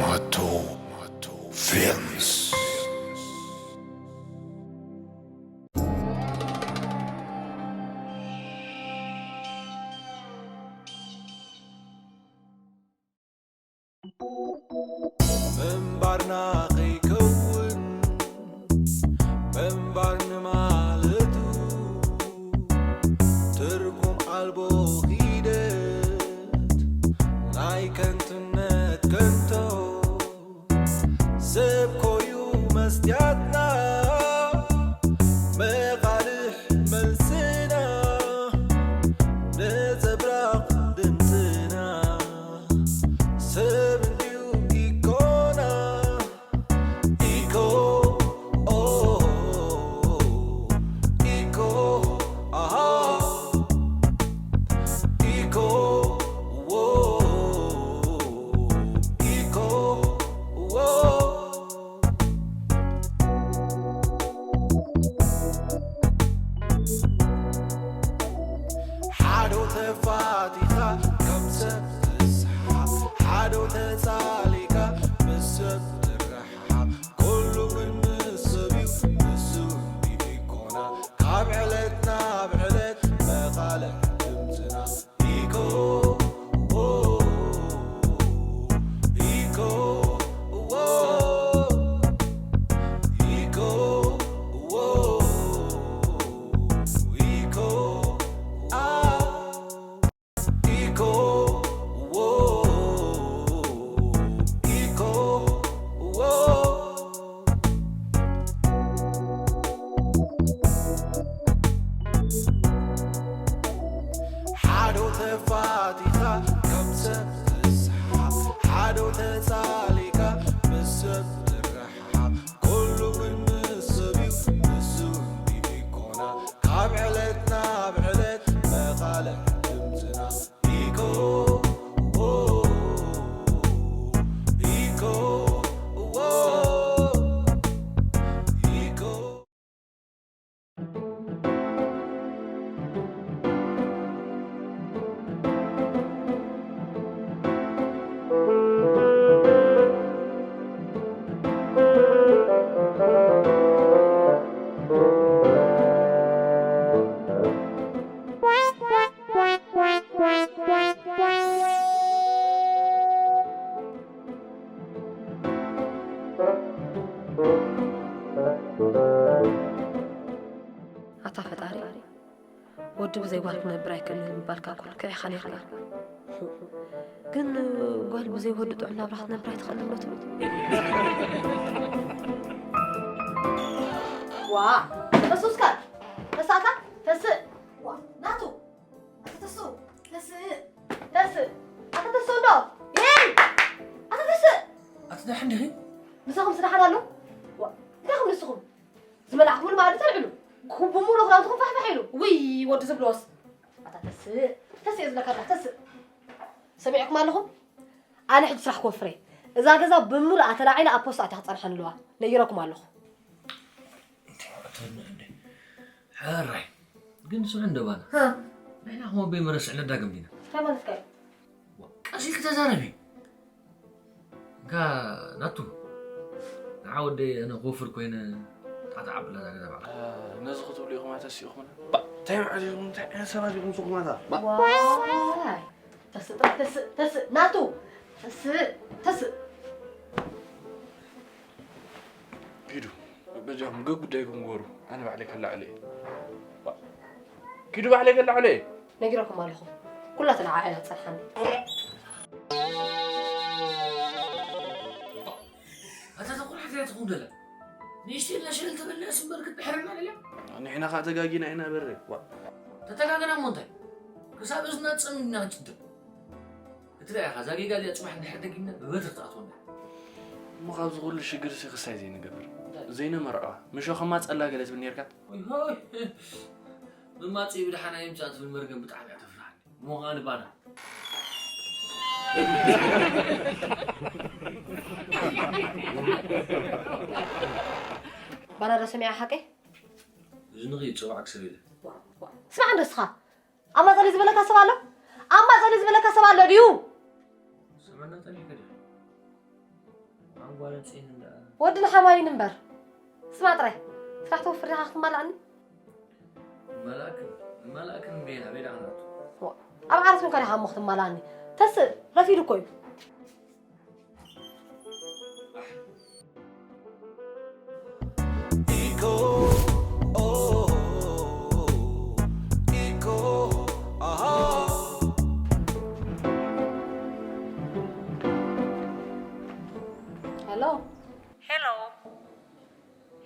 Mato Films. ምንባርና ከይከውን ምንባር ንማለቱ ትርጉም ኣልቦ ሂደት ናይ ከንትነት ከንቶ ሰብ ኮዩ መስትያትና መቓልሕ መልስና ነጸብራቕ ድምፅና ሰብ እንድዩ ኢኮና ኢኮ ኦ ኢኮ ኣሃ ኢኮ ዎ ኢኮ ዎ ሓዶ ተፋቲኻ ከም ሰብ ትስሓ ሓዶ ተጻሊካ ምስ ሰብ ትረሓሓ ኩሉ ግን ምስ ሰብ እዩ ንሱ ኢኮና ካብ ዕለት ናብ ዕለት መቓልሕ ድምፅና ኢኮ ኢኮ ኢኮ ኢኮ ሓዶ ተፋቲኻ ከም ሰብ ትስሓ ሓዶ ተጻሊካ ምስ ሰብ ትረሓሓ ኩሉ ግን ምስ ሰብ እዩ ንሱ እንዲ ኢኮና ካብ ዕለት ናብ ዕለት መቓልሕ ድምፅና ኢኮ ኢኮ ኢኮ ኣታ ፈጣሪ፣ ወዲ ብዘይ ጓል ክነብር ኣይክእልን ምባልካ እኮ ልክዕ ኢኻ ነይርካ። ግን ጓል ብዘይ ወዲ ጥዑም ናብራ ክትነብር ኣይትኽእልን ዶ ትብል? ዋ ተሱስካ ተሳታ ተስእ ዋ ናቱ ኣታ ተስኡ ተስእ ተስእ ኣታ ተስኡ እንዶ የይ ኣታ ተስእ ኣቲ ደሓን ዲኺ? ምሳኹም ስራሓት ኣሎ ዋ እንታይ ኹም ንስኹም ዝመላእኩምሉ መኣዲ ተልዕሉ ብሙሉ ክዳውንትኹም ፋሕፋሕ ኢሉ ውይ ወዲ ዝብልዎስ ኣታ ተስእ ተስእ እየ ዝብለካ ኣለኹ ተስእ ሰሚዕኩም ኣለኹም ኣነ ሕጂ ስራሕ ክወፍር እየ እዛ ገዛ ብምሉኣ ተላዒላ ኣብ ፖስታ ኣትያ ክፀንሓኒ ኣለዋ ነጊረኩም ኣለኹ ሕራይ ግን ስምዒ እንደባና ናይና ከመበይ መረስዕ ነዳግም ዲና እንታይ ማለትካ እዩ ቀስ ኢልክ ተዛረቢ እንካ ናቱ ንዓ ወደይ ኣነ ክወፍር ኮይነ ጣጣ ዓብላ እዛ ገዛ ባዕላ ነዚ ክትብሉ ኢኹም ኣይተሲእኹምና እንታይ መዓት ኢኹም እንታይ ዓይነት ሰባት ኢኹም ስኹማታ ዋይ ተስእ ጥራሕ ተስእ ተስእ ናቱ ተስእ ተስእ ኪዱ በጃኹም ገ ጉዳይኩም ግበሩ ኣነ ባዕለይ ከላዕሎ እየ ኪዱ ባዕለይ ከላዕሎ እየ ነጊረኩም ኣለኹ ኩላተን ዓዓ ኢና ዝፀንሓኒ ኣታ ተኩርዓት እያ ትኹን ደላ ንእሽተይ ኢልና ሸለል ተበልዕስ እምበር ክትድሕረና ደልያ ንሕና ከዓ ተጋጊና ኢና በረ ተተጋገና እሞ እንታይ ክሳብ እዝና ፀሚድና ክንጭድም እቲ ዳ ኢኻ እዛ ጌጋ እዚኣ ፅባሕ እንድሕር ደጊምና ብበትሪ ትኣትወና እሞ ካብዚ ኩሉ ሽግር ሲ ክሳይ ዘይንገብር ዘይነመርዖዋ ምሾ ከማፀላ ገለ ትብል ነርካ መማፂ ብድሓና የምፃእ ትብል መርገም ብጣዕሚ እያ ተፍርሃኒ እሞ ከዓ ንባና ባናዳ ሰሚዓ ሓቀይ? እዝንኺ ይጽዋዕ ክሰብ ኢለ። ስማዕ እንዶ እስኻ። ኣማጸሊ ዝበለካ ሰብ ኣሎ? ኣማጸሊ ዝበለካ ሰብ ኣሎ ድዩ? ስምዕና ጠሊዕካ ዲኻ? ኣንጓለን ጽይን እንዳ ወዲ ንሓማይን እምበር። ስማዕ ጥራይ። ስራሕ ተወፍር ዲኻ ክትማልኣኒ? መላእክን መላእክን ቤና ቤዳ ናቱ። ዋ፣ ኣብ ዓረስ እንኳ ዲኻ እሞ ክትማልኣኒ? ተስእ፣ ረፊዱ እኮ እዩ። ሄሎ። ሄሎ።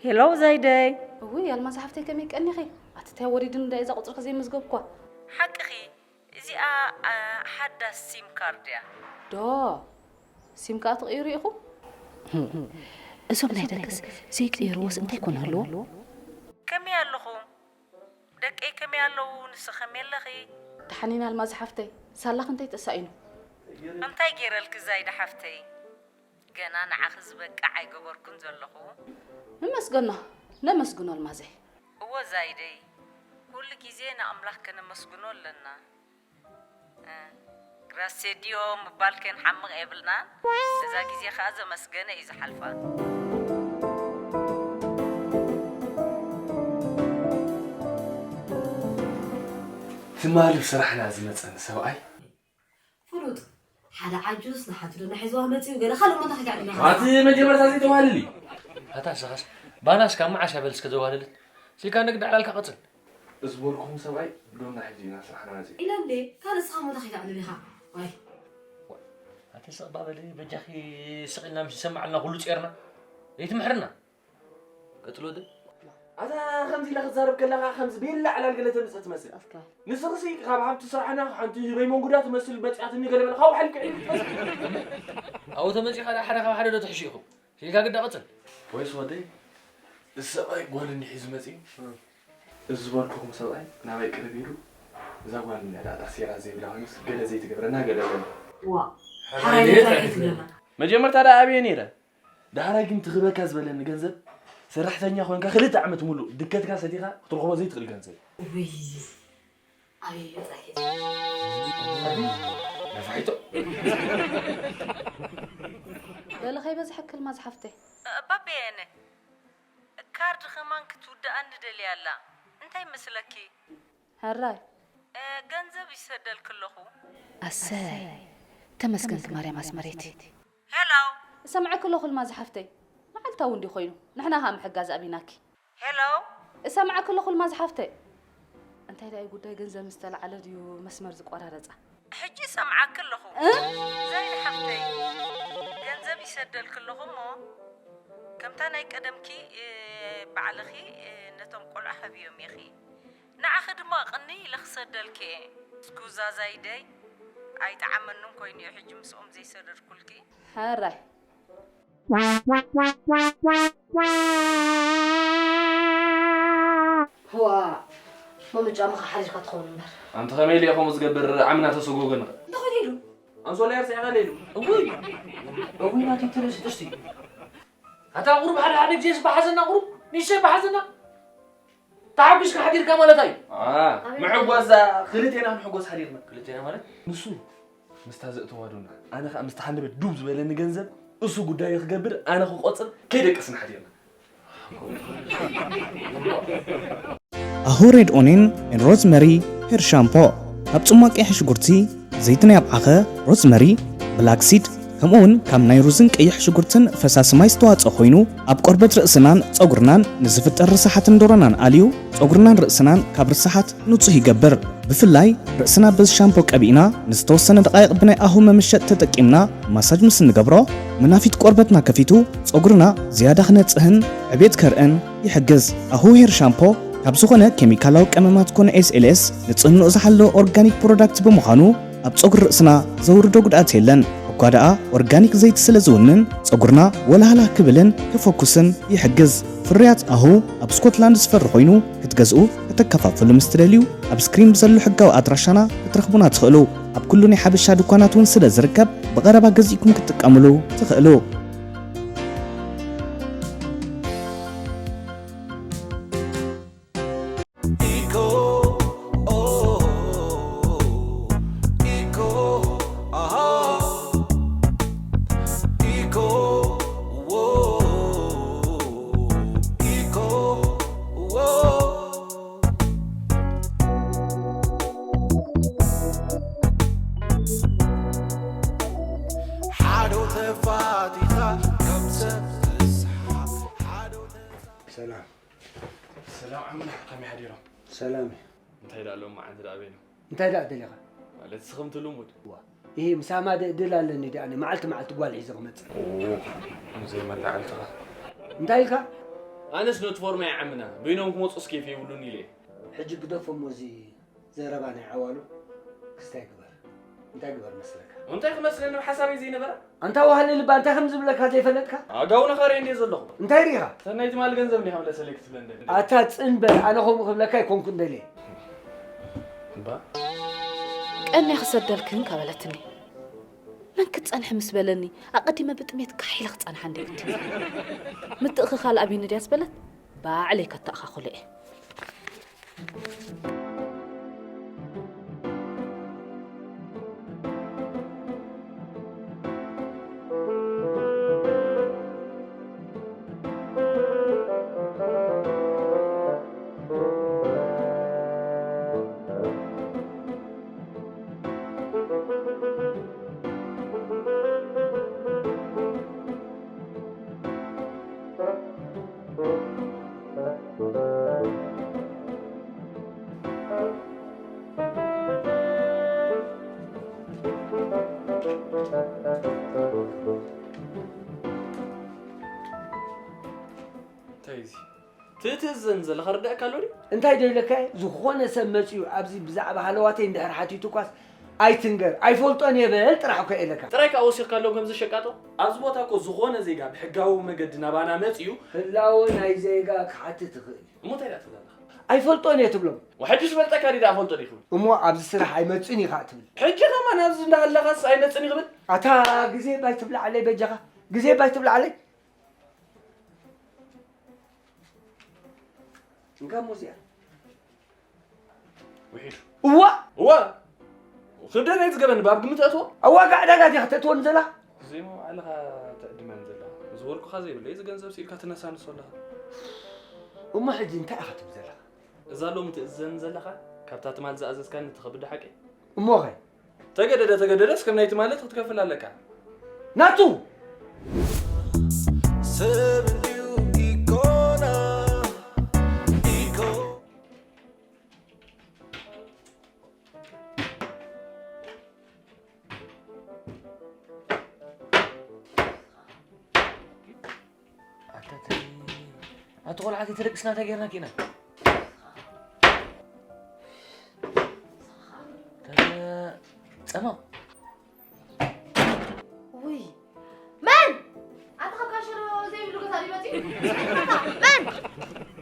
ሄሎ ዛይደይ። እውይ ኣልማዝ ሓፍተይ ከመይ ቀኒኺ? ኣቲ እንታይ ወሪድኒ እንዳ እዛ ቁፅርኪ ዘይመዝገብኳ? ሓቅኺ። እዚኣ፣ ኣ፣ ሓዳስ ሲም ካርድ እያ። ዶ፣ ሲም ከኣ ትቕይሩ ኢኹም? እዞም ናይ ደቅስ ዘይቅይርዎስ እንታይ ኮን ኣለዎ? ከመይ ኣለኹም? ደቀይ ከመይ ኣለዉ? ንስኺ ከመይ ኣለኺ? ደሓን ኢና ኣልማዝ ሓፍተይ። ሳላኺ እንታይ ተሳኢኑ? እንታይ ገይረልኪ ዛይደ ሓፍተይ? ገና ንዓኺ ዝበቅዕ ኣይገበርኩን ዘለኹ። ንመስገኖ፣ ነመስግኖ ኣልማዘይ። እወ ዛይደይ፣ ኩሉ ግዜ ንኣምላኽ ከነመስግኖ ኣለና። እ፣ ግራሴ ዲዮ ምባል ከንሓምቕ የብልናን። እዛ ግዜ ኸኣ ዘመስገነ እዩ ዝሓልፋ። ትማሊ ብስራሕና ዝመጸኒ ሰብኣይ ፍሉጥ ሓደ ዓጁስ ንሓንቲ ዶ ናሒዝዋ መጺኡ ገለ ካልእ ቦታ ከይትዕድለኻ። ኣቲ መጀመርታ ዘይተዋህልሊ። ኣታ ንስኻስ ባናስ ካብ መዓስ እያ በል እስከ ዘዋህለለት? ስልካ ንግዲ ዕላልካ ቀጽል። ዝበልኩኹም ሰብኣይ ዶና ሕጂ ኢና ስራሕና መጺኡ። ኢለ እንዴ ካልእ እስኻ ቦታ ከይትዕድል ኢኻ። ዋይ። ኣቲ ስቕ ባበሊ በጃኺ ስቕ ኢልና ምስ ንሰማዕ ኣለና ኩሉ ጼርና። ዘይትምሕርና። ቀጽሎ ደ። ኣታ ከምዚ ኢላ ክትዛረብ ከላ ከኣ ከምዚ ቤላ ዕላል ገለ ተምጽእ ትመስል። ኣስካ። ንስኽሲ ካብ ሃብቲ ስራሕና ሓንቲ ህበይ መንጉዳ ትመስል መጺኣትኒ ገለ በለ ካብኡ ሓሊፍካ ዒሉ ትመስል። ኣብኡ ተመጺኻ ደኣ ሓደ ካብ ሓደ ዶ ትሕሹ ኢኹም? ሲልካ ግዳ ቀጽል። ወይስ ወደይ፣ እዚ ሰብኣይ ጓል እንዲሒዙ መጺኡ? እዚ ዝበልኩኹም ሰብኣይ ናባይ ቅርብ ኢሉ፣ እዛ ጓል እንዲያ ደኣ ታሲራ ዘይብላ ኮይኑስ ገለ ዘይትገብረና ገለ በለ። ዋ፣ ሓራይ ሓራይ ነታ ነታ ኣይትብለና። መጀመርታ ደኣ ኣበየ ነይረ? ዳሕራይ ግን ትኽበካ ዝበለኒ ገንዘብ፣ ሰራሕተኛ ኮንካ ክልተ ዓመት ሙሉእ ድከትካ ሰቲኻ ክትረኽቦ ዘይትኽእል ገንዘብ። ውይ፣ ኣበይ በጻሒ? ነፋሒቶ። በሊ ከይበዝሐኪ ኣልማዝ ሓፍተይ። ባቤየነ፣ ካርድ ከማን ክትውድኣኒ ደልያ ኣላ። እንታይ ይመስለኪ? ሕራይ። እ፣ ገንዘብ ይሰደልኪ ኣለኹ። ኣሰይ፣ ተመስገንኪ ማርያም ኣስመረይቲ። ሄሎ። እሰምዐኪ ኣለኹ ኣልማዝ ሓፍተይ። መዓልታዊ እንዲ ኮይኑ፣ ንሕና ኸኣ ምሕጋዝ ኣቢናኪ። ሄሎ። እሰምዐኪ ኣለኹ ኣልማዝ ሓፍተይ። እንታይ ደኣ እዩ ጉዳይ ገንዘብ ምስ ተላዕለ ድዩ መስመር ዝቆራረጻ? ሕጂ እሰምዓኪ ኣለኹ። እ? ዘይኒ ሓፍተይ፣ ገንዘብ ይሰደልኪ ኣለኹ እሞ፣ ከምታ ናይ ቀደምኪ፣ እ፣ ባዕልኺ፣ እ፣ ነቶም ቆልዑ ሃብዮም ኢኺ። ንዓኺ ድማ ቅንይ ኢለ ክሰደልኪ እየ። እስኩዛ ዛይደይ፣ ኣይጠዓመንን ኮይኑ እዩ ሕጂ ምስኦም ዘይሰደድኩልኪ። ሕራይ። ዋ፣ መምጫ ምኻ ሓሪርካ ትኸውን እምበር። ኣንቲ ከመይ ኢለ እየ ከምኡ ዝገብር? ዓምና ተሰጎገ ንኸ? እንታይ ኮይኑ ኢሉ? ኣንሶላ እየ ርሲዕካ ኢሉ። እውይ! እውይ፣ ናተይ ትርእሲ ጥስቲ። ኣታ ቁሩብ ሓደ ሓደ ግዜ ብሓዘና ቁሩብ ንእሽተይ ብሓዘና ተሓጒስካ ሓዲርካ ማለት እዩ። አ፣ ምሕጓስ እዛ ክልቴና ክንሕጎስ ሓዲርና። ክልቴና ማለት? ንሱ ምስታ ዘእተዋ ዶና፣ ኣነ ኸኣ ምስታ ሃንደበት ዱብ ዝበለኒ ገንዘብ፣ እሱ ጉዳዩ ክገብር፣ ኣነ ክቆጽር፣ ከይደቀስና ሓዲርና። ኣሁ ሬድ ኦኔን ኤን ሮዝመሪ ሄር ሻምፖ። ካብ ጽሟቕ ቀይሕ ሽጉርቲ፣ ዘይቲ ናይ ኣብዓኸ፣ ሮዝመሪ፣ ብላክ ሲድ፣ ከምኡ እውን ካብ ናይ ሩዝን ቀይሕ ሽጉርትን ፈሳሲ ማይ ዝተዋጽኦ ኮይኑ፣ ኣብ ቆርበት ርእስናን ጸጉርናን ንዝፍጠር ርሳሓትን ዶሮናን ኣልዩ፣ ጸጉርናን ርእስናን ካብ ርሳሓት ንጹህ ይገብር። ብፍላይ ርእስና በዚ ሻምፖ ቀቢእና ንዝተወሰነ ደቓይቕ ብናይ ኣሁ መምሸጥ ተጠቂምና ማሳጅ ምስ እንገብሮ፣ መናፊት ቆርበትና ከፊቱ ጸጉርና ዝያዳ ክነጽህን ዕቤት ከርእን ይሕግዝ። ኣሁ ሄር ሻምፖ ካብ ዝኾነ ኬሚካላዊ ቀመማት ኮነ ኤስ ኤል ኤስ ንጽህንኡ ዝሓለወ ኦርጋኒክ ፕሮዳክት ብምዃኑ ኣብ ጸጉሪ ርእስና ዘውርዶ ጉድኣት የለን። እኳ ደኣ ኦርጋኒክ ዘይቲ ስለ ዝውንን ጸጉርና ወላህላህ ክብልን ክፈኩስን ይሕግዝ። ፍርያት ኣሁ ኣብ ስኮትላንድ ዝፈሪ ኮይኑ ክትገዝኡ ከተከፋፍሉ ምስ ትደልዩ ኣብ ስክሪን ብዘሎ ሕጋዊ ኣድራሻና ክትረኽቡና ትኽእሉ። ኣብ ኩሉ ናይ ሓበሻ ድኳናት እውን ስለ ዝርከብ ብቐረባ ገዚእኩም ክትጥቀምሉ ትኽእሉ። ሓዶ ተፋቲኻ ከም ሰብ ትስሓቕ። ሓዶ ተፋ- ሰላም። ሰላም ዓምና፣ ከመይ ሓዲሮም? ሰላም እዩ። እንታይ ደኣ ሎም መዓልቲ ደኣ ኣበይኖም? እንታይ ደኣ ደሊኻ? ማለት ንስኽም እቲ ልሙድ። ይሄ ምሳማ ድ- ድል ኣለኒ ደኣ፣ እኔ መዓልቲ መዓልቲ ጓል ሒዘ ክመጽእ። ዘይመላዓልትኻ። እንታይ ኢልካ? ኣነስ ነቲ ፎርማ ይዓምና፣ በይኖም ክመጹስ ኬፍ የብሉን ኢለ እየ። ሕጂ ግደፎ እሞ እዚ ዘረባ ናይ ዓዋሉ ክስታይ ግበር። እንታይ ግበር መስለካ? እንታይ ክመስለኒ ኣብ ሓሳበይ ዘይነበረ? ኣንታ ዋህሊ ልባ እንታይ ከም ዝብለካ ዘይፈለጥካ? ኣጋው ነኻርየ እንድየ ዘለኹ። እንታይ ርኢኻ? ሰናይ ትማል ገንዘብ እንዲኻ መለሰለይ ክትብለ እንደ ኣታ ጽን በል ኣነ ከምኡ ክብለካ ኣይኮንኩን ደልየ። እባ ቀንየ ክሰደልክን ከበለትኒ መን ክትጸንሒ ምስ በለኒ ኣቐዲመ ብጥሜት ጋሕ ኢለ ክጸንሓ እንደ ግዲ ምትእኽኻል ኣብይኒ ድያ ዝበለት ባዕለይ ከተኣኻኽሎ እየ። እንታይ እዚ ትእትእዘን ዘለኻ ርዳእካ ኣሎ ድዩ? እንታይ ዶ ኢለካ እየ? ዝኾነ ሰብ መፂኡ ኣብዚ ብዛዕባ ሃለዋተይ እንድሕር ሓቲቱ እኳስ ኣይትንገር ኣይፈልጦን እየ በል ጥራሕ እኮ እየ ኢለካ። ጥራይ ከዓ ወሲኽካሎም ከምዚ ሸቃጦ? ኣብዚ ቦታ እኮ ዝኾነ ዜጋ ብሕጋዊ መገዲ ናባና መፂኡ ህላወ ናይ ዜጋ ክሓትት ይኽእል እዩ። እሞ እንታይ ደኣ ትብል ኣለኻ? ኣይፈልጦን እየ ትብሎም። ወሐጂ ዝፈልጠካ ድዩ ደኣ ፈልጦ ድዩ ክብል? እሞ ኣብዚ ስራሕ ኣይመፅእን እዩ ከዓ ትብል። ሕጂ ከማን ኣብዚ እንዳሃለኻስ ኣይመፅእን እዩ ክብል? ኣታ ግዜ ባይ ትብላዓለይ በጃኻ ግዜ ባይ ትብላዓለይ። እንካ እሞ እዚኣ ውሒዱ እዋ እዋ ክንደይ ናይ ዝገበኒ ባብ ግምት ኣእትዎ ኣዋጋ ዕዳጋ ዲኻ ተእትወኒ ዘላ ዘይሞ ባዕልኻ ትዕድመን ዘለኻ እዚ ወርቅኻ ዘይብለይ እዚ ገንዘብ ስኢልካ ትነሳንሶ ኣለኻ እሞ ሕጂ እንታይ ኢኻ ትብል ዘለኻ እዛ ሎም ትእዝዘኒ ዘለኻ ካብታ ትማል ዝኣዘዝካኒ ትኸብድ ሓቂ እሞኸ ተገደደ ተገደደስ ከም ናይ ትማሊ ክትከፍል ኣለካ። ናቱ ሰብ እንድዩ ኢኮና ኢኮ ኣታ ተይ ኣቲ ቆልዓ ተይ ተደቅስና እንታይ ጌርናኪ ኢና ጸማ ውይ መን ኣቲ ካብ ካንሸሎ ዘይብሉ ገዛ ድዩ መፂኡ መን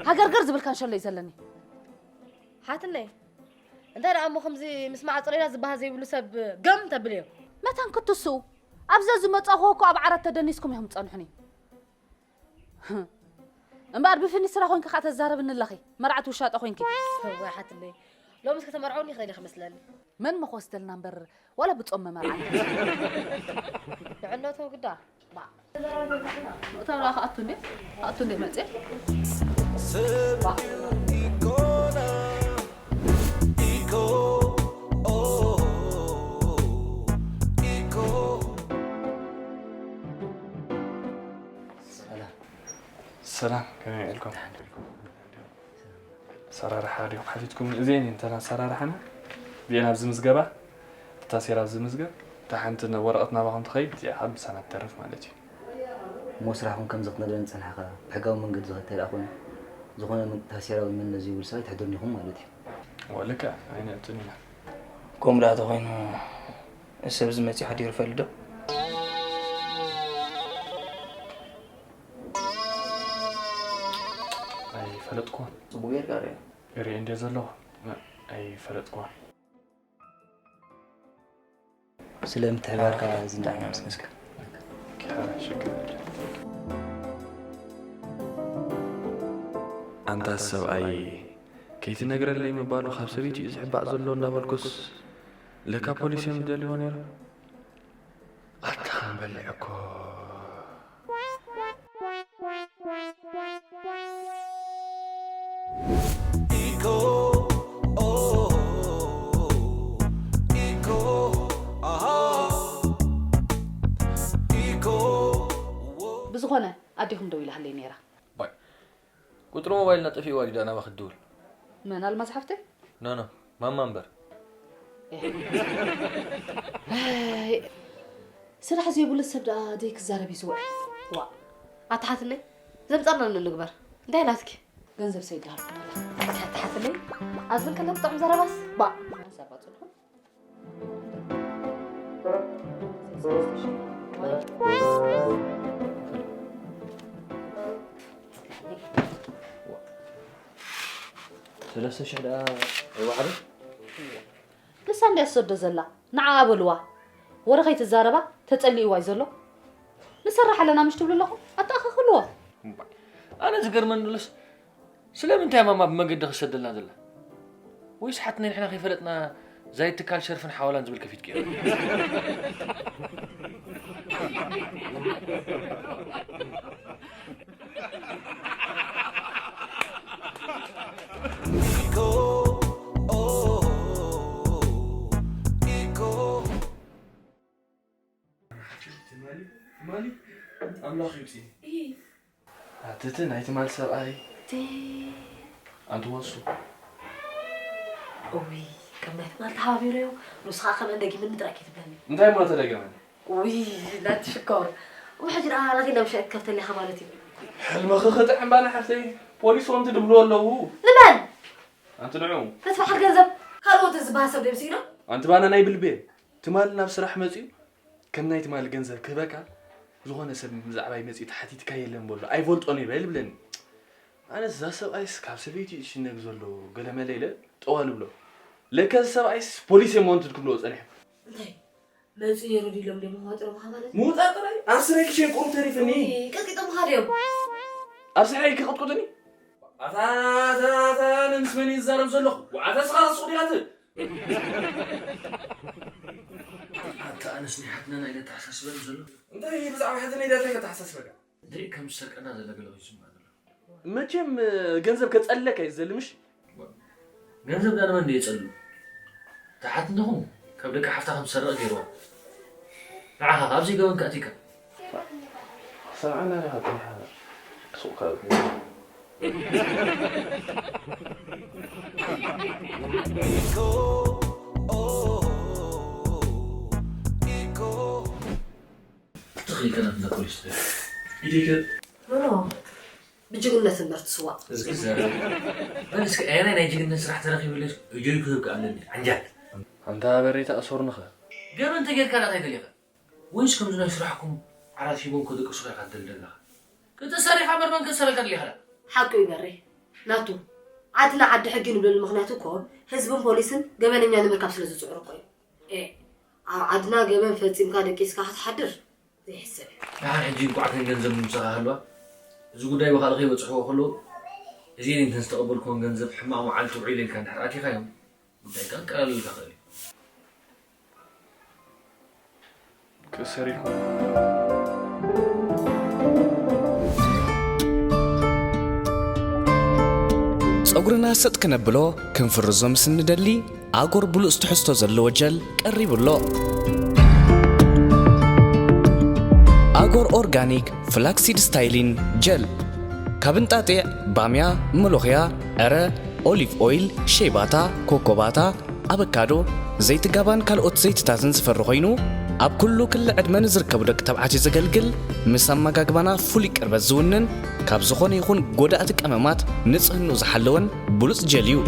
ሃገርገር ዝብል ካንሸሎ እዩ ዘለኒ ሓትነይ እንታይ ደኣ እሞ ከምዚ ምስ ማዕጾ ሌላ ዝበሃል ዘይብሉ ሰብ ገም ተብል እዮም መታን ክትስኡ ኣብዛ ዝመጻኹ እኮ ኣብ ዓራት ተደኒስኩም ኢኹም ትጸንሑኒ እምበኣር ብፍኒስትራ ኮይንኪ ከዓ ተዛረብኒ ኣለኺ መርዓት ውሻጠ ኮይንኪ እዋይ ሓትነይ ሎምስ ከተመርዐውኒ ይኽእል ኢኺ መስለኒ መን መኾስተልና እምበር ዋላ ብጾም መመርዓና ጥዕነቱ ግዳ ባዕ እታ ደኣ ክኣቱ እንዴ ክኣቱ እንዴ መፅእ ሰላም ከመይ ውዒልኩም? ኣሰራርሓ ዲኹም ሓቲትኩም? እዚኤን እየን እተን ኣሰራርሓና። እዚኤን ኣብዚ ምዝገባ፣ እቲ ታሴራ ኣብዚ ምዝገብ፣ እታ ሓንቲ ወረቐት ናባኹም ትኸይድ፣ እዚኣ ከዓ ምሳና ትተርፍ ማለት እዩ። እሞ ስራሕኩም ከምዚ ክትነግረኒ ዝጸናሕካ፣ ብሕጋዊ መንገዲ ዝኸድ እንተደኣ ኮይኑ፣ ዝኾነ ታሴራ ወይ መንነት ዘይብሉ ሰብ ኣይተሕድሩን ኢኹም ማለት እዩ። እወ ልክዕ፣ ኣይነእቱን ኢና። ከምኡ ደኣ ተኾይኑ፣ እዚ ሰብ እዚ መጺኡ ሓዲሩ ይፈልጥ ዶ? ኣይፈለጥኩዎን። ጽቡቕ ጌርካ ርእ። ርእየ እንድየ ዘለኹ። ኣይፈለጥኩዎን። ስለ ምትሕባርካ ዝንዳዕና መስገስካ። ኣንታ ሰብኣይ፣ ከይትነግረለይ ምባሉ ካብ ሰበይቲ እዩ ዝሕባእ ዘሎ እንዳበልኩስ፣ ለካ ፖሊስ እዮም ዝደልይዎ ነይሮም። ኣታ ከም በሊዐ እኮ። ብዝኾነ ኣዴኹም ደው ኢላሃለይ ነይራ። ባይ ቁፅሪ ሞባይልና ጠፊእዋ ድዩ ናባኺ ትድውል? መን ኣልማዝ ሓፍተይ? ኖ ኖ ማማ እምበር። ስራሕ ዘይብሉ ሰብ ደኣ ደይ ክዛረብ እዩ ዝውዕል። ዋ ኣትሓትለይ ዘምፃና ንግበር እንታይ ናትኪ? ገንዘብ ሰይድሃልኩም ኣላ። ኣትሓትለይ ኣዝን ከለ ብጣዕሚ ዘረባስ ባ ዘባ ፅልኹም ሰለስተ ሽሕ ደኣ ኣይወዓለን? ንሳ እንድያ ትሰዶ ዘላ ንዓኣ በልዋ። ወረ ከይትዛረባ ተጸሊእዋ እዩ ዘሎ። ንሰርሕ ኣለና ምሽ ትብሉ ኣለኹም ኣተኣኻኽልዎ። ኣነ ዝገርመኒ ሎስ ስለምንታይ ማማ ብመገዲ ክሰደልና ዘላ? ወይስ ሓትና ንሕና ከይፈለጥና ዛይ ትካል ሸርፍን ሓዋላን ዝብል ከፊትክዮ? ትማሊ ኣምላኽ ይውፅእ ኣትቲ ናይ ትማል ሰብኣይ ኣንቲ ወሱ እውይ ከም ናይ ትማል ተሓባቢረዮ ንሱ ከዓ ከምአን ደጊምኒ ጥራይ ከይትብለኒ እንታይ እሞ ተደገመ ውይ ናቲ ሽኮር እሞ ሕጂ ደኣ ናተይ ናብ ሻሂ ትከፍተሊኻ ማለት እዩ ሕልምኺ ክጥዕም ባና ሓፍተይ ፖሊስ ወንቲ ድብልዎ ኣለዉ ንመን ኣንቲ ንዑ ነቲ በዓል ገንዘብ ካልኦት ዝበሃል ሰብ ደምሲእና ኣንቲ ባና ናይ ብልቤ ትማል ናብ ስራሕ መፅዩ ከም ናይ ትማል ገንዘብ ክህበካ ዝኾነ ሰብ ብዛዕባይ መፅዩ ተሓቲትካ የለን በሎ ኣይፈልጦን እየ በል ይብለኒ ኣነስ እዛ ሰብኣይስ ካብ ሰበይቱ ይሽነግ ዘሎ ገለመለ ኢለ ጠዋል ብሎ ለከ እዚ ሰብኣይስ ፖሊስ እየ መወንትድ ክብልዎ ፀኒሑ እንታይ መፅኡ ነይሩ ድዩ ኢሎም ድዮም መዋጥሮምኻ ማለት እዩ? ምውጣጥ ጥራይ ኣስረ ክሸን ቁሩብ ተሪፍኒ ቀጥቂጦምኻ ድዮም? ኣብ ስራይ ክቕጥቁጥኒ ኣታ ኣታ ኣታ ኣነ ምስ መን እየ ዝዛረብ ዘለኹ ዋዓታ ስኻ ሱቕ ዲኻ ትብል ኣታ ኣነስ ናይ ሓትነና ኢለ ተሓሳስበኒ ዘሎ እንታይ ብዛዕባ ሓትነ ኢለ እንታይ ከተሓሳስበካ እንታይ ከም ዝሰርቀና ዘለ ገለ ይስምዕ ዘሎ መቸም ገንዘብ ከፀልለካ እዩ ዝደሊ ምሽ ገንዘብ ዳንመ እንደ የፀሉ ተሓት እንደኹም ካብ ደቂ ሓፍታ ከም ዝሰርቕ ገይርዋ ንዓኻ ካብዚ ገበን ከእቲካ ሰምዓና ዲኻ ጥራሕ ሱቕ ካብ ትኽእል ከና እንዳ ፖሊስ ኢደይከ ኖ ኖ ብጅግነት እምበር ትስዋእ። እዚ ክዛረብ በል እስኪ ኣየናይ ናይ ጅግነት ስራሕ ተረኺብለይ እጆይ ክህብ ክኣለኒ ዓንጃል። ኣንታ በሬ ተኣሰርንኸ። ገበን ተጌርካ ዳኣ እንታይ ደሊኻ? ወይስ ከምዚ ናይ ስራሕኩም ዓራት ሂቦም ከደቅሱኻ ኢኻ ትደሊ ዘለኻ? ክትእሰር ኢኻ እምበር መን ከእስረካ ደሊኻ ዳኣ? ሓቁ እዩ በሬ ናቱ ዓድና ዓዲ ሕጊ ንብለሉ ምኽንያት እኮ ህዝብን ፖሊስን ገበነኛ ንምርካብ ስለ ዝፅዕሩ እኮ እዩ። ኤእ ኣብ ዓድና ገበን ፈፂምካ ደቂስካ ክትሓድር ዘይሕሰብ እዩ። ደሓን ሕጂ እንኳዕ እተን ገንዘብ ምሳኻ ሃልዋ እዚ ጉዳይ ብኻልእ ከይበፅሕዎ ከለዉ እዚኤን እየን እተን ዝተቐበልክወን ገንዘብ ሕማቕ መዓልቲ ውዒለ ኢልካ እንድሕር ኣቲኻዮም ጉዳይካ ክቀላልልካ ይኽእል እዩ። ክእሰር ኢልኩም። ጸጉርና ሰጥ ክነብሎ ክንፍርዞ ምስ እንደሊ ኣጎር ብሉጽ ትሕዝቶ ዘለዎ ጀል ቀሪቡ ኣሎ። ኣጎር ኦርጋኒክ ፍላክሲድ ስታይሊን ጀል ካብ እንጣጢዕ፣ ባምያ፣ መሎኽያ፣ ዕረ፣ ኦሊቭ ኦይል፣ ሸይባታ፣ ኮኮባታ፣ ኣበካዶ፣ ዘይቲ ጋባን ካልኦት ዘይትታትን ዝፈሪ ኮይኑ ኣብ ኩሉ ክሊ ዕድመ ንዝርከቡ ደቂ ተባዕትዮ ዘገልግል ምስ ኣመጋግባና ፍሉይ ቅርበት ዝውንን ካብ ዝኾነ ይኹን ጎዳእቲ ቀመማት ንጽህንኡ ዝሓለወን ብሉጽ ጀል እዩ።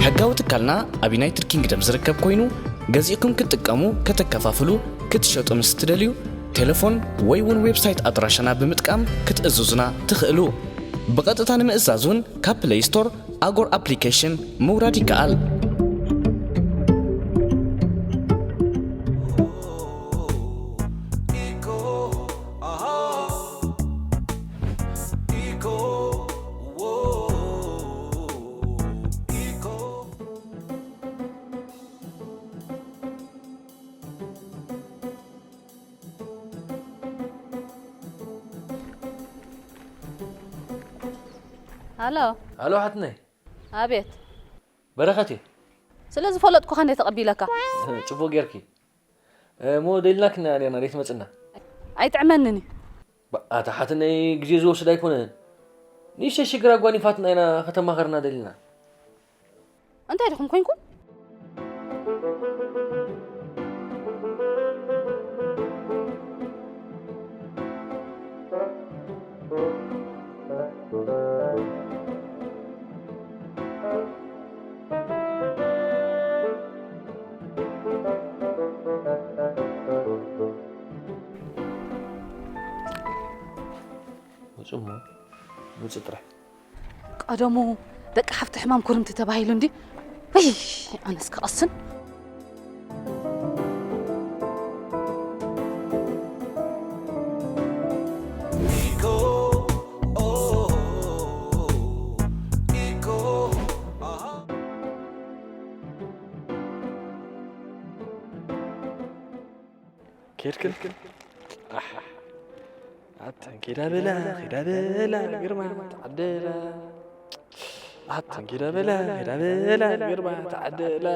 ሕጋዊ ትካልና ኣብ ዩናይትድ ኪንግደም ዝርከብ ኮይኑ ገዚእኩም ክትጥቀሙ፣ ከተከፋፍሉ፣ ክትሸጡ ምስ እትደልዩ ቴሌፎን ወይ እውን ዌብሳይት ኣድራሻና ብምጥቃም ክትእዝዙና ትኽእሉ። ብቐጥታ ንምእዛዝ እውን ካብ ፕለይ ስቶር ኣጎር ኣፕሊኬሽን ምውራድ ይከኣል። ኣሎ። ኣሎ ሓትነይ። ኣቤት። በረኸት እየ። ስለ ዝፈለጥኩኻ እንደ ተቐቢለካ። ጽቡቕ ጌርኪ። እሞ ደሊናኪ ኢና ኔርና፣ ደይትመጽና? ኣይጥዕመንን እዩ። ባ-፣ ኣታ ሓትነይ ግዜ ዝወስድ ኣይኮነን። ንእሽተይ ሽግር ኣጓኒፋትና ኢና ከተማኸርና ደሊና። እንታይ ዲኹም ኮንኩም? ውጹ እሞ፣ ውጹ ጥራሕ። ቀደሙ ደቂ ሓፍቲ ሕማም ኩርምቲ ተባሂሉ እንዲ። እይ፣ ኣነስ ክቐስን። ኬድክን? ኣሕ፣ ኣተን ኬዳ በላ፣ ኬዳ በላ፣ ግርማ ተዓደላ። ኣተን ኬዳ በላ፣ ኬዳ በላ፣ ግርማ ተዓደላ።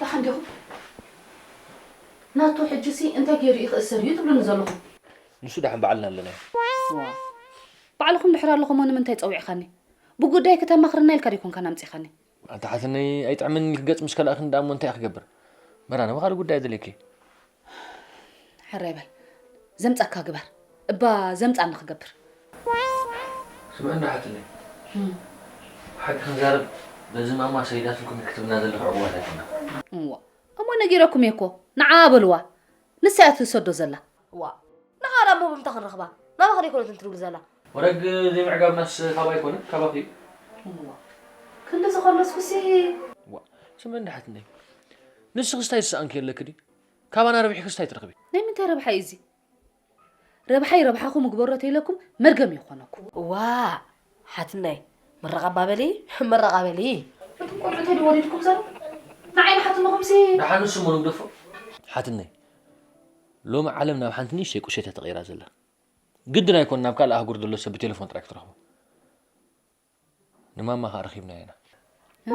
ደሓን ዲኹም? ናቱ ሕጂሲ እንታይ ገይሩ እዩ ክእሰር እዩ ትብሉኒ ዘለኹም? ንሱ ደሓን ባዕልና ኣለናዮ። ዋ፣ ባዕልኹም ድሕር ኣለኹም እሞ ንምንታይ ጸዊዕኻኒ? ብጉዳይ ክተማኽርና ኢልካ ዶ ኣይኮንካን ኣምጺኻኒ? ኣንታ ሓትነይ ኣይጥዕምን ኢልኪ ገጽ ምስ ከላእክን ደኣ እሞ እንታይ እየ ክገብር? መራ፣ ናብ ካልእ ጉዳይ ኣደልየኪ። ሕራይ በል። ዘምጻካ ግበር። እባ ዘምጻኒ ክገብር። ስምዒ እንዳ ሓትነይ። እም። ሓቂ ክንዛረብ፣ በዚ ማማ ሰይዳትልኩም ክትብልና ዘለኹ ዕቑባት ኣይኮነን። እዋ። እሞ ነጊረኩም እየ እኮ። ንዓ በልዋ። ንሳ እያ ትሰዶ ዘላ። እዋ። ንዓ ደኣ እሞ ብምንታይ ክንረኽባ? ናባኸ ደይኮነትን ትድውል ዘላ? ወረግ ዘይምዕጋብናስ ካባ ኣይኮነን፣ ካባኺ እዩ። እዋ። ክንድዚ ከሎስኩሲ። እዋ። ስምዒ እንዳ ሓትነይ። ንስኽስ እንታይ ዝሰኣንኪ ኣለኪ ድዩ? ካባና ረቢሕክስ እንታይ ትረኽቢ? ናይ ምንታይ ረብሓ እዩ እዚ? ረብሓይ ረብሓኹም እግበሮ ተይለኩም መርገም ይኾነኩም። እዋ፣ ሓትነይ፣ ምረቓ ኣባ በሊ፣ ምረቓ በሊ። እቶም ቆልዑ እንታይ ድዩ ወሪድኩም ዘሎ? ንዓይ ንሓትነኹምሲ። ደሓን ንሱ እሞ ንግደፎ። ሓትነይ፣ ሎሚ ዓለም ናብ ሓንቲ ንእሽተይ ቁሸት እያ ተቐይራ ዘላ። ግድን ኣይኮን ናብ ካልእ ኣህጉር ዘሎ ሰብ ብቴሌፎን ጥራይ ክትረኽቦ። ንማማ ኸኣ ረኺብናዮ ኢና። እ?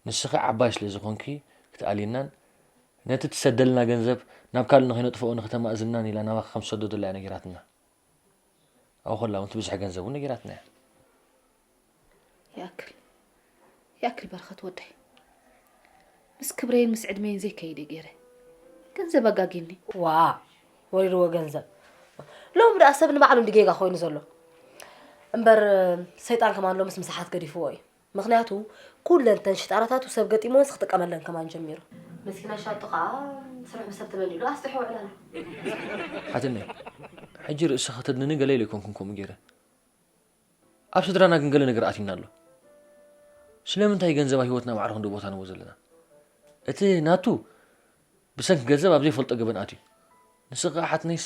ንስኺ ዓባይ ስለ ዝኾንኪ ክትኣልየናን ነቲ ትሰደልና ገንዘብ ናብ ካልእ ንኸይነጥፍኦ ንኽተማእዝናን ኢላ ናባኺ ከም ዝሰደደላ እያ ነጊራትና። ኣብኡ ከላ እውን እቲ ብዝሒ ገንዘብ እውን ነጊራትና እያ። ይኣክል፣ ይኣክል በረኸት ወደይ። ምስ ክብረይን ምስ ዕድመይን ዘይከይድ እየ ገይረ። ገንዘብ ኣጋጊኒ። ዋ፣ ወሪድዎ ገንዘብ። ሎሚ ደኣ ሰብ ንባዕሉ እንዲ ጌጋ ኮይኑ ዘሎ። እምበር ሰይጣን ከማን ሎምስ ምሳሓት ገዲፍዎ እዩ። ምኽንያቱ ኩለን ተን ሽጣራታቱ ሰብ ገጢሞንስ ክጥቀመለን ከማን ጀሚሩ። መስኪና ሻጡ ኸኣ ስርሑ ብሰብ ተበሊሉ ኣስጢሑ ውዕል ኣሎ። ሓትነይ፣ ሕጂ ርእሲ ከተድንኒ ገለ ኢለ ኣይኮንኩን ከምኡ ገይረ። ኣብ ስድራና ግን ገለ ነገር ኣትዩና ኣሎ። ስለምንታይ ገንዘብ ኣብ ህይወትና ማዕረ ክንድኡ ቦታ ንህቦ ዘለና? እቲ ናቱ ብሰንኪ ገንዘብ ኣብ ዘይፈልጦ ገበን ኣትዩ። ንስኺ ኸኣ ሓትነይስ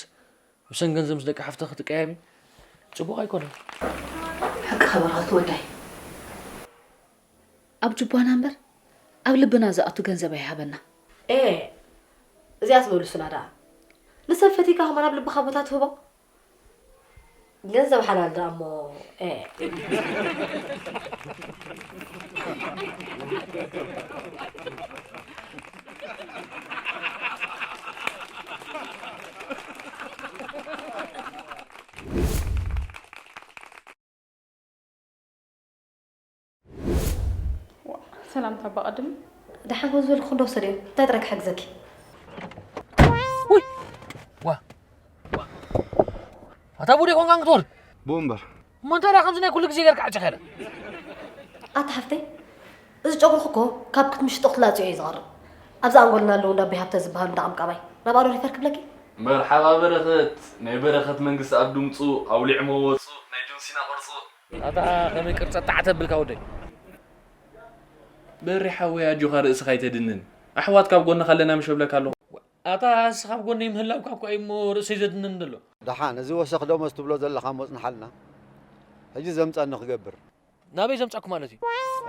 ብሰንኪ ገንዘብ ምስ ደቂ ሓፍትኺ ክትቀያየሚ ጽቡቕ ኣይኮነን። ሓቅኻ በረኸት ወዳይ። ኣብ ጅቧና እምበር ኣብ ልብና ዝኣቱ ገንዘብ ኣይሃበና። ኤ፣ እዚኣስ መልሱላ ደኣ። ንሰብ ፈቲካ ከማን ኣብ ልብኻ ቦታ ትህቦ? ገንዘብ ሓላል ደኣ እሞ፣ ኤ። ሰላምታ በቐድም። ደሓን ከም ዝበልኩ ክንዶ ወሰድዮ። እንታይ ጥራይ ክሕግዘኪ? ውይ! ዋ! ዋ! ኣታ ቡዴ ኮንካን ክትወርድ? ብኡ እምበር። እሞ እንታይ ደኣ ከምዚ ናይ ኩሉ ግዜ ጌርካ ዓጨኸለ? ኣታ ሓፍተይ፣ እዚ ጨጉርኺ እኮ ካብ ክትምሽጦ ክትላጽዮ እዩ ዝቐርብ። ኣብዚ ኣንጎልና ኣለዉ እንዳ ኣቦይ ሃብተ ዝበሃሉ እንዳ ቀምቃማይ። ናብኣ ዶ ሪፈር ክብለኪ? መርሓባ በረኸት፣ ናይ በረኸት መንግስቲ ኣብ ድምጹ፣ ኣውሊዕሞ ወጹ፣ ናይ ጆንሲና ቅርጹ። ኣታ ከመይ ቅርጸ ጣዕ ተብልካ ወደይ? በሪ ሓወይ ኣጆኻ ርእስኻ ኣይተድንን። ኣሕዋት ካብ ጎንኻ ኣለና ምሽ እብለካ ኣለኹ። ኣታ ንስኻ ኣብ ጎነይ ምህላውካ እኮ እዩ እሞ ርእሰይ ዘድንን ዘሎ። ደሓን፣ እዚ ወሰኽ ደሞዝ ትብሎ ዘለኻ ሞጽንሓልና። ሕጂ ዘምጻኒ ክገብር። ናበይ ዘምጻኩ ማለት እዩ?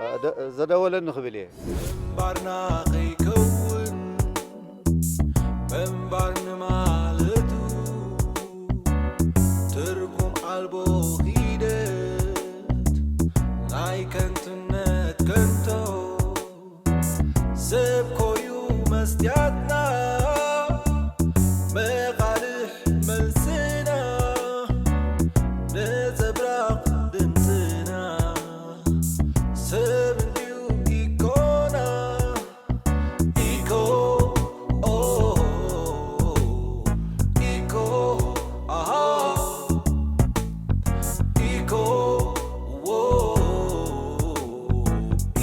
እ፣ ደ-፣ ዘደወለኒ ክብል እየ። ምንባርና ከይከውን ምንባር ንማለቱ ትርጉም ኣልቦ ኺደት ናይ ከንቱነት ከንቶ ሰብ ኮዩ መስትያትና መቓልሕ መልስና ነጸብራቕ ድምፅና ሰብ እንድዩ ኢኮና ኢኮ ኦ ኢኮ ኣሃ ኢኮ ዎ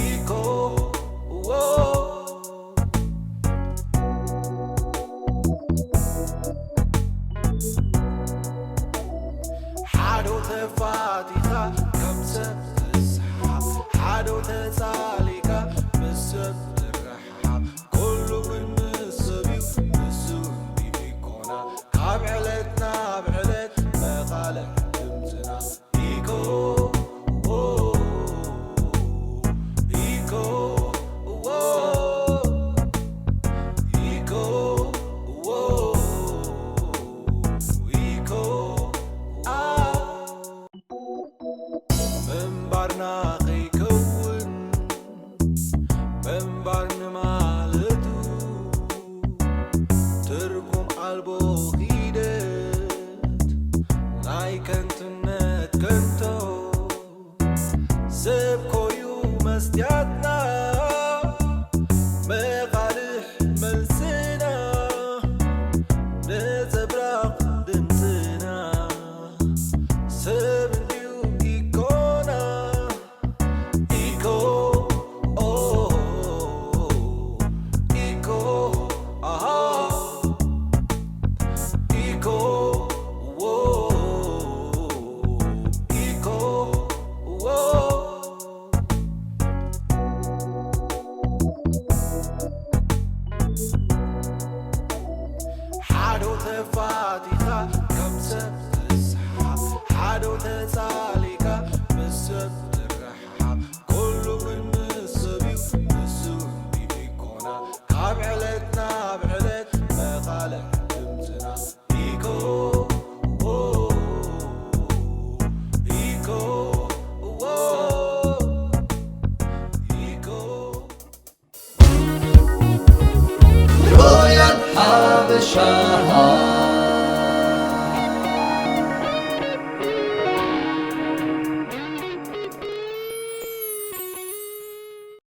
ኢኮ ዎ ሓዶ ተፋቲኻ ከም ሰብ ትስሓ ሓዶ ተጻሊካ ምስ ሰብ ትረሓ ኩሉ ግን ምስ ሰብ እዩ ንሱ እንዲ ኢኮና ካብ ዕለት ናብ ዕለት መቓልሕ ድምፅና ኢኮ ዎ ኢኮ ዎ ኢኮ ዎ ኢኮ ኣ ምንባርና ከይከውን ምንባር ንማለቱ ትርጉም ኣልቦ ኺደት ናይ ከንቱነት ከንቶ ሰብ ኮዩ መስትያትና መቓልሕ መልስና ነጸብራቕ ድምፅና ሰብ እንድዩ ኢኮና ኢኮ ኦ ኢኮ ኣሃ ኢኮ ዎ ኢኮ ዎ ሓዶ ተፋቲኻ ከም ሰብ ትስሓ ሓዶ ተጻሊካ ምስ ሰብ ትረሓ ኩሉ ግን ምስ ሰብ እዩ ንሱ እንዲ ኢኮና ካብ ዕለት ናብ ዕለት መቓልሕ ድምፅና